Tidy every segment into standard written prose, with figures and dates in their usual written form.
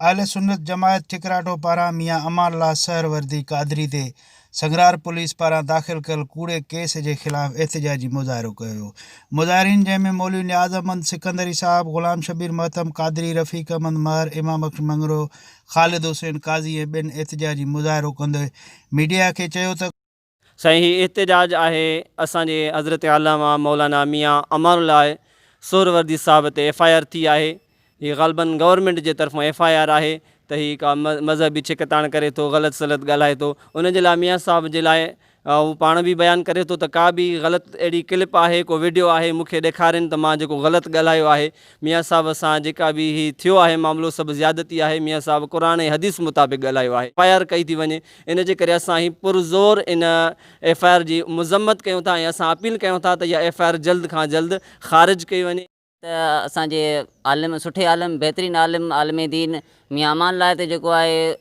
اهل سنت جماعت ٺڪراٺو پاران ميان امان الله سهروردي قادري تي سنگرار پوليس پاران داخل ڪيل ڪوڙي ڪيس جي خلاف احتجاجي مظاهرو ڪيو ويو. مظاهرين جنهن ۾ مولوي نياز احمد سڪندري صاحب، غلام شبير مهتم قادري، رفيق احمد مهر، امام بخش مڱريو، خالد حسين قاضي ۽ ٻين احتجاجي مظاهرو ڪندي ميڊيا کي چيو ته. سائين هي احتجاج آهي اسان جي حضرت علامه مولانا ميان امان الله سهروردي صاحب تي ايف I R ٿي آهي هي غالباً گورنمينٽ جي طرفان ايف I R آهي ته هي ڪا مذهبي ڇڪتاڻ ڪري ٿو غلط سلط ڳالهائي ٿو ان جي لاء ميان صاحب جي لاء هو پاڻ به بيان ڪري ٿو ته ڪا به غلط اهڙي ڪلپ آهي ڪو وڊيو آهي مون کي ڏيکارين ته مان جيڪو غلط ڳالهايو آهي ميان صاحب سان جيڪا به هي ٿيو آهي معاملو سڀ زيادتي آهي ميان صاحب قرآن ۽ حديث مطابق ڳالهايو آهي ايف I R ڪئي ٿي وڃي ان جي ڪري اسان هي پرزور ان ايف I R جي مذمت ڪيون ٿا ۽ اسان اپيل ڪيون ٿا ته اها ايف I R جلد کان جلد خارج ڪئي وڃي. ته اسان جي عالم سٺي عالم بهترين عالم عالم دين ميان امان الله تي جيڪو آهي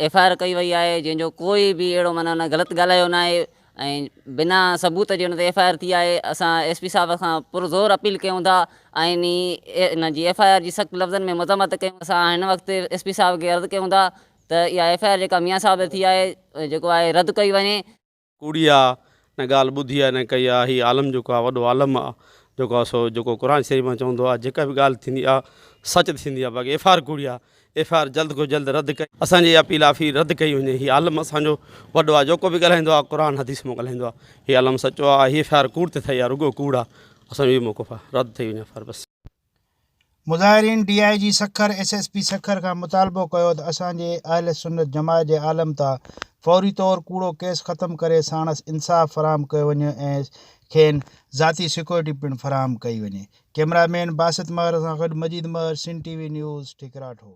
ايف I R ڪئي وئي آهي جنهن جو ڪوئي به اهڙو معنيٰ ان غلط ڳالهايو نه آهي ۽ بنا ثبوت جي ان تي ايف I R ٿي آهي اسان ايس پي صاحب کان پرزور اپيل ڪيون ٿا ۽ ان جي ايف I R جي سخت لفظن ۾ مذمت ڪيون اسان هن وقت ايس پي صاحب کي عرض ڪيون ٿا ته اها ايف I R جيڪا ميان صاحب تي ٿي آهي جيڪو آهي رد ڪئي وڃي. ڪوڙي آ نه ڳالهه ٻڌي آ نه ڪئي آ هي عالم جيڪو آ وڏو عالم آ جيڪو آ سو جيڪو قرآن شريف مان چوندو آ جيڪا به ڳالهه ٿيندي آ سچ ٿيندي آ باقي ايف I R ڪوڙي آ ايف I R جلد کان جلد رد ڪئي اسان جي اپيل آ في رد ڪئي وڃي هي عالم اسان جو وڏو آ جيڪو به ڳالهائيندو آ قرآن حديث مان ڳالهائيندو آ هي عالم سچو آ هي ايف I R ڪوڙ تي ٿئي آ رڳو ڪوڙ آ اسان جو اهو موقف آ رد ٿئي وڃي ايف I R بس. مظاهرين D I G Sukkur, S S P Sukkur کان مطالبو ڪيو ته اسان جي اهل سنت جماعت جي عالم تان فوري طور ڪوڙو ڪيس ختم ڪري ساڻس انصاف فراهم ڪيو وڃي ۽ کين ذاتي سيڪيورٽي پڻ فراهم ڪئي وڃي. ڪئميرا مين باسط مهر سان گڏ Majeed Mehar, Sindh T V news, Thikratho.